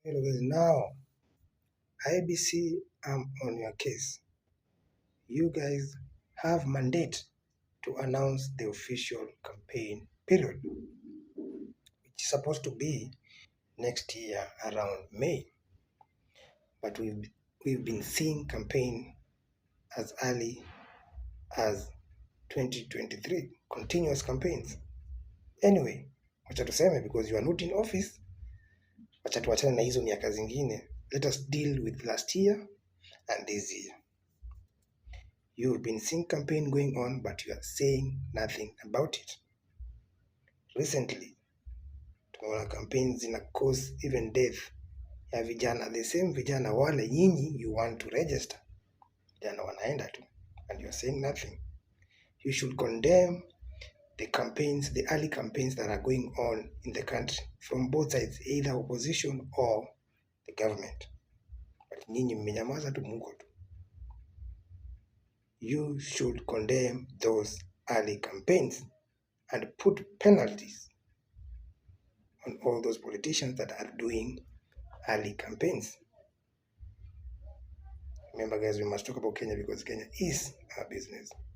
Hello guys, now IEBC, I'm on your case. You guys have mandate to announce the official campaign period, which is supposed to be next year around May. But we've been seeing campaign as early as 2023, continuous campaigns. Anyway, wacha tuseme, because you are not in office, wacha tuachane na hizo miaka zingine. Let us deal with last year and this year. You've been seeing campaign going on, but you are saying nothing about it. Recently, tumeona campaigns zina cause even death ya vijana, the same vijana wale nyinyi you want to register. Vijana wanaenda tu, and you are saying nothing. You should condemn the campaigns, the early campaigns that are going on in the country from both sides, either opposition or the government. But nyinyi mmenyamaza tu, muko tu. You should condemn those early campaigns and put penalties on all those politicians that are doing early campaigns. Remember guys, we must talk about Kenya because Kenya is our business.